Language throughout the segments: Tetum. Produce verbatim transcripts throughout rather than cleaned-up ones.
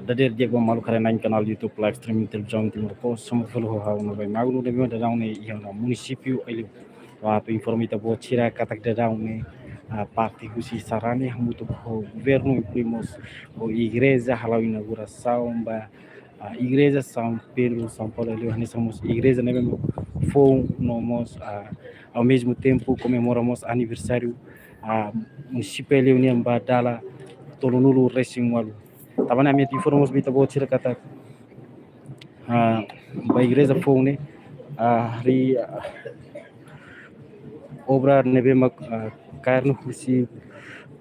Dadeer di'ak ba maluk haree-na'in kanál YouTube live streaming Televizaun Timor Post, hamutuk fali ho ha'u Norbert Magno, ne'ebé mak daudaun ne'e iha ona munisípiu Aileu. Ba atu informa ita-boot sira katak daudaun ne'e, ah, parte husi Sarani hamutuk ho governu, inklui mós ho igreja hala'o inaugurasaun ba, ah, igreja São Pedro, São Paulo, Aileu, hanesan mós igreja ne'ebé mak foun no mós, ah, ao mesmo tempo komemora mós aniversáriu, ah, munisípiu Aileu nian ba dala tolunulu-resin-ualu. Tanba ne'e ami atu informa mós ba ita-boot sira katak, ah, ba igreja foun ne'e, ah, harii, ah, obra ne'ebé mak, ah, kaer no husi,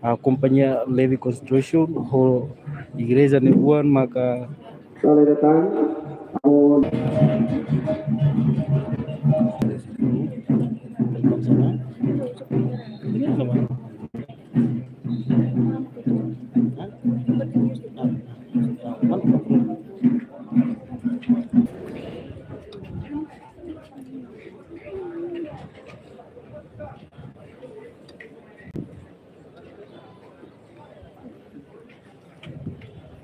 ah, kompañia Levy Construction ho igreja ne'e oan maka. Selamat datang.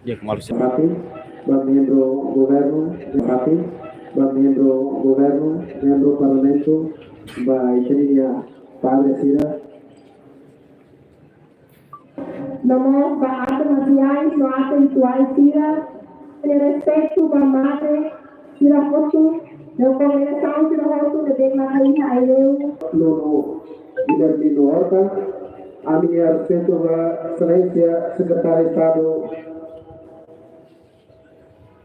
Di'ak, malu se. Mati, ba membru governu, mati, ba membru governu, membru parlamentu, ba ita-nia padre sira. No mós ba atan masiais no atan rituais sira, ha'u-nia respeitu ba madre sira hotu, no kongregasaun sira hotu ne'ebé mak iha Aileu. Nono Guilhermino Horta, ami-nia respeitu ba Exelénsia Sekretáriu Estadu.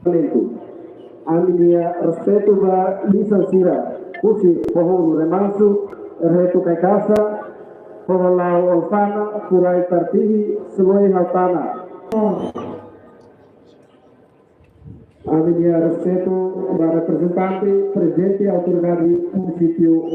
Parlamentu. Ami-nia respeitu ba lisan sira, husi Foho Ulu Remanso, Retu Kaikasa, Foho Lao Olfana, Furai Tartihi, Seloi Haltana. Ami-nia respeitu ba reprezentante, prezidente autoridade munisípiu